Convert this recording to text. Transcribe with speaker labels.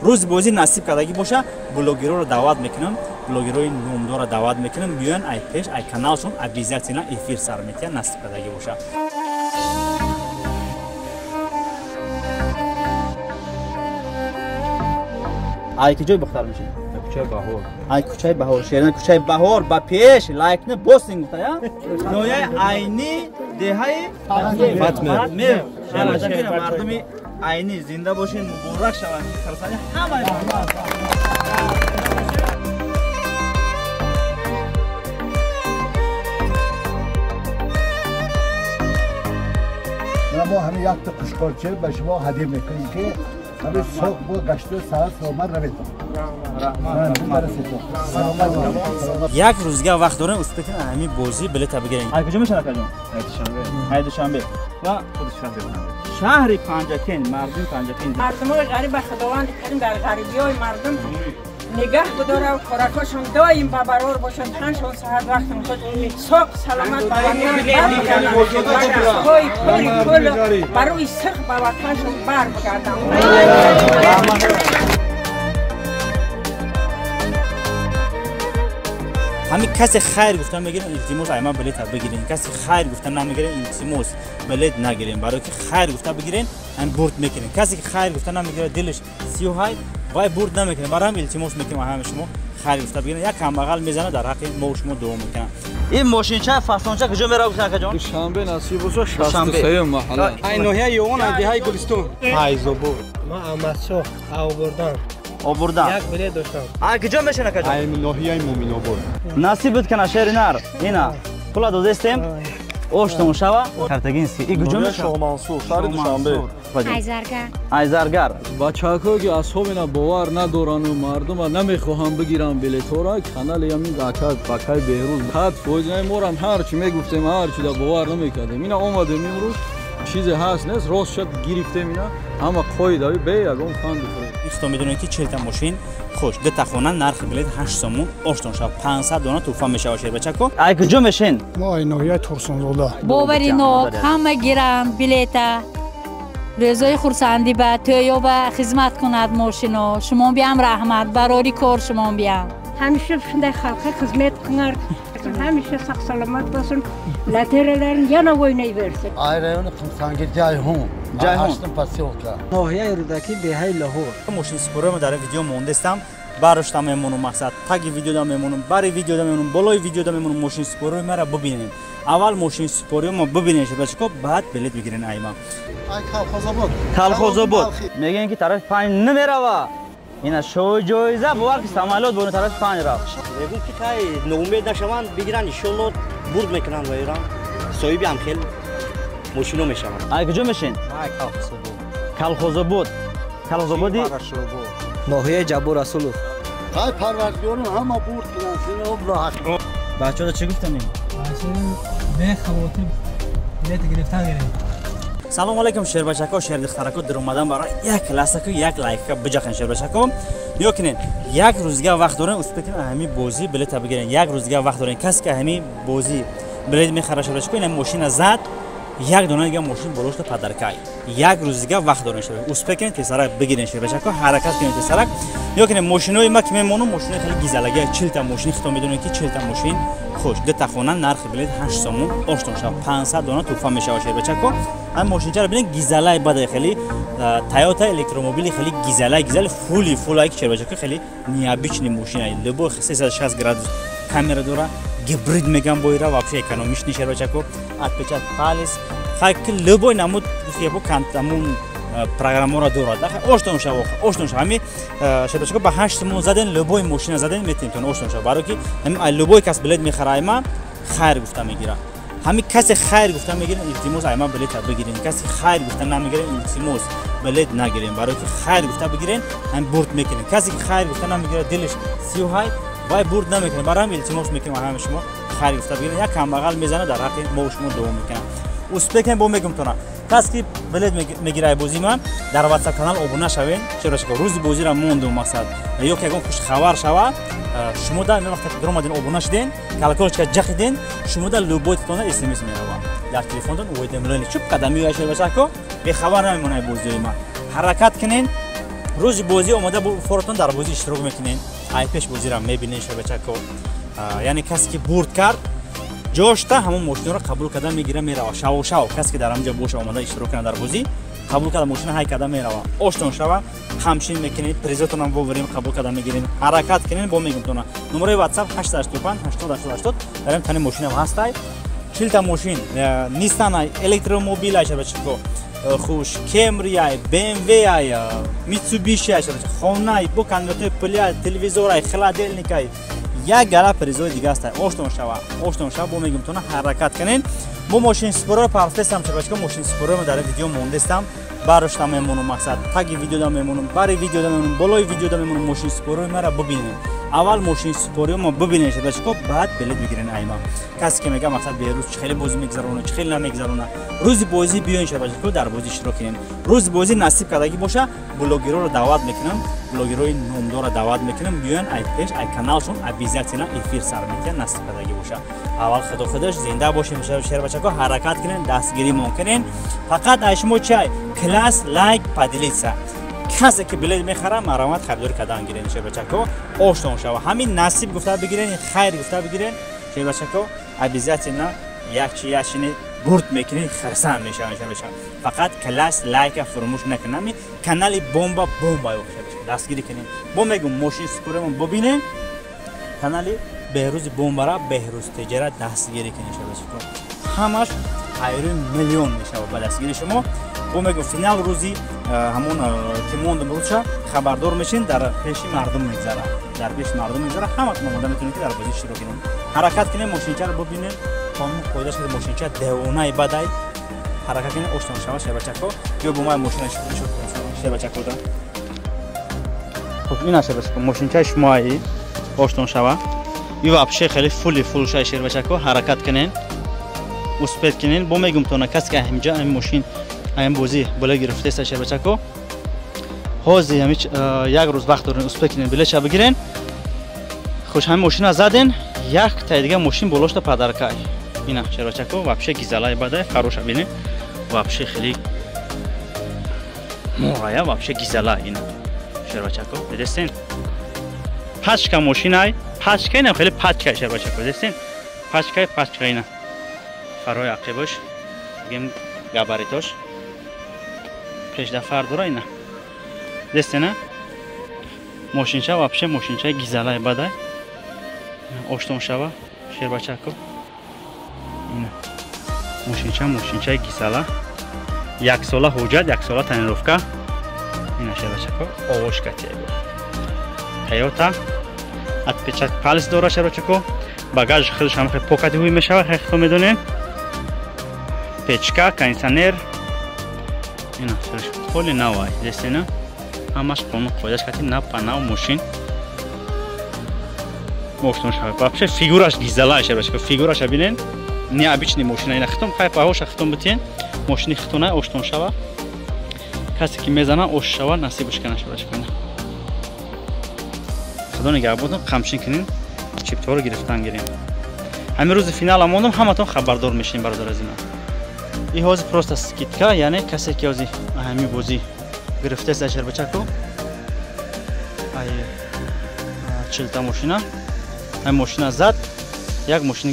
Speaker 1: Рӯзи бозӣ насиб кардагӣ боша, блогерҳоро даъват мекунам, блогерҳои номдорро даъват мекунам, биёянд ай пеш, ай каналшон обязательно эфир сар метиҳанд, насиб кардагӣ боша. Ай ки ҷой бохтар мешин?
Speaker 2: Кӯчаи Баҳор.
Speaker 1: Ай кӯчаи Баҳор, шерина кӯчаи Баҳор ба пеш лайкни босин гуфта, я? Нояи Айни деҳаи Фатме. Шерина мардуми Айни зинда бошин, муборак шаванд. Хурсандӣ ҳамаи
Speaker 3: мо ҳамин якта қушқорча ба шумо ҳадия мекунем ки ҳамин соқ бо гашту саат саломат равед.
Speaker 1: Як рӯзга вақт дорем, успекин ҳамин бозӣ билета бигирем. Ай куҷо мешавад акаҷон? Ай Душанбе. Ва шаҳри Панҷакент, мардуми Панҷакент.
Speaker 4: Мардумои ғариб ба Худованди карим дар ғарибиҳои мардум нигаҳ бидорав, коракошон доим ба барор бошанд, таншон саҳат вақтон худ соқ саломат ба ватан барбигарданд, ба дастҳои пури пул ба рӯи сирқ ба ватаншон барбигарданд.
Speaker 1: Ҳамин касе хайр гуфта мегирем, илтимос ай ман билета бигирем. Касе хайр гуфта намегирем, илтимос билет нагирем. Барои ки хайр гуфта бигирем, ҳамин бурд мекунем. Касе ки хайр гуфта намегирад, дилаш сиёҳай, вай бурд намекунем. Барои ҳам илтимос мекунем ҳама шумо хайр гуфта бигирем. Як камбағал мезанад, дар ҳаққи мо шумо дуо мекунам. Ин мошинча фасонча куҷо меравад гуфта акаҷон?
Speaker 2: Душанбе насиб бошад, 63 маҳалла.
Speaker 5: Ай ноҳияи Ёвон, деҳаи Гулистон.
Speaker 2: Файзобод.
Speaker 6: Ман Аҳмадшоҳ, Обурдан.
Speaker 1: Обурдан.
Speaker 6: Як билет доштам.
Speaker 1: Ай куҷо мешин акаҷон?
Speaker 2: Ай ноҳияи Муминобод.
Speaker 1: Насиб буд кана шери нар. Ина пула додестем. Оштон шава. Картагинский. И куҷо мешава?
Speaker 2: Шоҳмансур, шаҳри Душанбе.
Speaker 7: Айзаргар.
Speaker 1: Айзаргар.
Speaker 2: Бачаҳое ки асҳобина бовар надорану мардума намехоҳанд бигиранд билетҳоро, канали ҳамин ака бакай Беҳрӯз 100% морам ҳарчи мегуфтем, ҳарчи да бовар намекардем. Ина омадем имрӯз, чизе ҳаст нест, рост шуд гирифтем ина, ҳама қоидави бе ягон фанду фиреб.
Speaker 1: Ихто медонед ки 40 та мошин хуш, ду та хона нархи билет 8 сомон, оштон шав 500 дона туҳфа мешавад шербачако. Ай куҷо мешин?
Speaker 8: Мо ай ноҳияи Турсунзода.
Speaker 7: Бовари нок, ҳама гиранд билета. Рӯзои хурсандӣ ба тӯё ба хизмат кунад мошино. Шумо биям раҳмат, барори кор шумо биям.
Speaker 4: Ҳамеша шундай халққа хизмат қилар. Ҳамеша сақ саломат bo'lsin. Лотереяларni yana o'ynayversin.
Speaker 3: Ай райони Қумсангир Ҷайҳун.
Speaker 1: Ҷайҳун.
Speaker 3: Посёлка.
Speaker 5: Ноҳияи Рӯдакӣ, деҳаи Лаҳор.
Speaker 1: Мошин супорам дар видео мондестам. Барошта мемонам мақсад. Таги видеода мемонам, бари видеода мемонам, болои видеода мемонам, мошин супорои мара бибинед. Аввал мошин супорои мо бибинед шабачко, баъд билет бигирен айма.
Speaker 3: Ай Колхозобод.
Speaker 1: Колхозобод. Мегӯянд ки тарафи 5 намерава. Ина шоу ҷоиза бовар ки самолёт бо тарафи 5 рафт.
Speaker 9: Мегӯям ки хай ноумед нашаванд, бигиранд, иншолло бурд мекунанд ва Эрон соҳиби ҳам хел мошино мешаванд.
Speaker 1: Ай куҷо мешин?
Speaker 5: Ай Колхозобод.
Speaker 1: Колхозобод. Колхозободи
Speaker 5: ноҳияи Ҷаббор Расулов.
Speaker 3: Хай парвардигорум ҳама бурд кунанд, сино роҳат.
Speaker 1: Бачаҳо чӣ гуфтанем?
Speaker 6: Бехавотир билет гирифтан гирем.
Speaker 1: Салом алейкум шербачако, шердихтарако, дар омадан барои як лассаку як лайка биҷахен шербачако. Нигоҳ кунед, як рӯзга вақт дорем, успекин ҳамин бозӣ билета бигирен. Як рӯзга вақт дорем. Касе ки ҳамин бозӣ билет мехара шербачако, ин мошина зад, як дона дига мошин болошта падаркай. Як рӯзга вақт дорем шербачако. Успекин тезарак бигирен шербачако, ҳаракат кунед тезарак. Нигоҳ кунед, мошинои ма ки мемонам, мошинои хеле гизалаги, 40 та мошин, хито медонед ки 40 та мошин хуш, ду та хона нархи билет 8 сомон, оштон шав 500 дона туҳфа мешавад шербачако. Ҳам мошинчаро бинед, гизалай бадай хеле Toyota электромобили хеле гизалай, гизали фули фулай ки шербачако хеле необычный мошина. Любой 360 градус камера дора, гибрид меган боира, вообще экономичный шербачако, отпечат палец, хай ки любой намуд гуфт бо кантамун программаро дорад. Оштон шав, оштон шав. Ҳами шербачако ба 8 сомон заден, любой мошина заден метавонед оштон шав. Барои ки ҳами любой кас билет мехара айма хайр гуфта мегира. Ҳами касе хайр гуфта мегирен, илтимос айма билета бигирен. Касе хайр гуфта намегирен, илтимос билет нагирен. Барои ки хайр гуфта бигирен, ҳам бурд мекунен. Касе ки хайр гуфта намегирад, дилаш сиёҳай, вай бурд намекунад. Барои ҳам илтимос мекунем ҳама шумо хайр гуфта бигирен. Як камбағал мезанад, дар ҳаққи мо шумо дуо мекунам. Успекем бо мегум тона. Касе ки билет мегирад бозӣ ман дар WhatsApp канал обуна шавен. Чаро шумо рӯзи бозиро мондум мақсад. Ё ки ягон хушхабар шава, шумо дар вақте ки даромадин обуна шуден, колокольчика ҷақиден, шумо дар любой тона SMS меравад. Дар телефонтон уведомление чуп қадам меояд шербачако, бехабар намемонад бозиҳои ман. Ҳаракат кунен, Рӯзи бозӣ омода форотон дар бозӣ иштирок мекунед. Ай пеш бозиро мебинед шербачако. Яъне касе ки бурд кард, ҷошта ҳамон мошинаро қабул карда мегира мерава. Шаву шав касе ки дар ҳамҷа боша омода иштирок кунад дар бозӣ, қабул карда мошина ҳай карда мерава. Оштон шава, ҳамчин мекунед, призотонам воварем қабул карда мегиред. Ҳаракат кунед, бо мегумтона. Номерои WhatsApp 885 80 80 дар ин тани мошинам ҳастай. 40 та мошин, Nissan электромобил ай шербачако. Хуш, Camry ай, BMW ай, Mitsubishi ай шербачако. Хона ай, бо конвертои пули ай, телевизор ай, холодильник ай. Як гала призои дига аст. Оштон шава, оштон шава, бо мегумтона ҳаракат кунед. Бо мошин споро парфтестам шербачако, мошин споро дар видео мондестам. Барошта мемонам мақсад, таги видеода мемонам, бари видеода мемонам, болои видеода мемонам, мошин спорои мара бибинед. Аввал мошин спорои ма бибинед шербачако, баъд билет бигирен айма. Касе ки мега мақсад Беҳрӯз чӣ хеле бозӣ мегзарона, чӣ хеле намегзарона. Рӯзи бозӣ биёен шербачако, дар бозӣ иштирок кунем. Рӯзи бозӣ насиб кардагӣ боша, блогерҳоро даъват мекунам, блогерҳои номдорро даъват мекунам, биёен ай пеш, ай каналшон обязательно эфир сар метиҳанд, насиб кардагӣ боша. Аввал худо худаш зинда бошем шербачако, ҳаракат кунем, дастгиримон кунем. Фақат ай шумо чай класс, лайк, поделиться. Касе ки билет мехара, марамат харидор кардан гирен шербачако, оштон шава. Ҳамин насиб гуфта бигирен, хайр гуфта бигирен шербачако, обязательно якчи якчини бурд мекунед, хурсанд мешавед шербачако. Фақат класс, лайка фуромӯш накунед. Канали бомба бомба шербачако, дастгирӣ кунед. Бо мегум мошин споремон бибинед, канали Беҳрӯзи бомбара, Беҳрӯз теҷара дастгирӣ кунед шербачако. Ҳамаш айрӯи миллион мешавад ба дастгири шумо. Бо мегум финал рӯзи ҳамон ки мондам рӯзша хабардор мешин, дар пеши мардум мегзара. Дар пеши мардум мегзара, ҳаматон омода метавонед ки дар бозӣ иштирок кунед. Ҳаракат кунед, мошинчаро бибинед, қонун қоида шуда мошинча девонаи бадай. Ҳаракат кунед, оштон шава шербачако. Ё бо май мошина шербачако да. Хуб, ина шербачако, мошинчаи шумои оштон шава. И вообще хеле фули фул шай шербачако, ҳаракат кунед. Успеть кунед. Бо мегум тона касе ки ҳамҷа ҳамин мошин ҳамин бозӣ бола гирифтеста шербачако. Ҳозир ҳамин як рӯз вақт дорен, успеть кунед, билетша бигирен. Хуш ҳамин мошина заден, як таи дига мошин болошта падаркай. Ина шербачако, вообще гизалай бадай, фароша бинед. Вообще хеле морая, вообще гизала ина. Шербачако, дидестен? Пачка мошинай, пачка ина хеле пачка шербачако, дидестен? Пачка, пачка ина. Фарои ақибаш, гем габаритош. Пешда фар дора ина. Дестена? Мошинча вообще мошинча гизалай бадай. Оштон шава, шербачако. Ина. Мошинча, мошинча гизала. Як сола ҳуҷҷат, як сола тонировка. Ина шербачако, овошка тиего. Toyota отпечаток палец дора шербачако. Багаж худаш ҳам хеле покати ҳуй мешава, хеле худтон медонед. Печка, кондиционер. Ина холи навай, дестена? Ҳамаш қонун қоидаш кати нав па нав мошин. Мошин шава. Вообще фигураш гизала шербачако, фигураша бинен. Необычный мошина ина хитом, хай паҳоша хитом битен. Мошини хитона оштон шава. Касе ки мезана ош шава, насибаш кана шербачако. Худо нигаҳбонтон, қамчин кунин, чипторо гирифтан гирем. Ҳамин рӯзи финала мондам, ҳаматон хабардор мешинем бародар азизам. И ҳозир просто скидка, яъне касе ки ҳозир ҳамин бозӣ гирифтест шербачако, ай 40 та мошина, ҳамин мошина зад, як мошини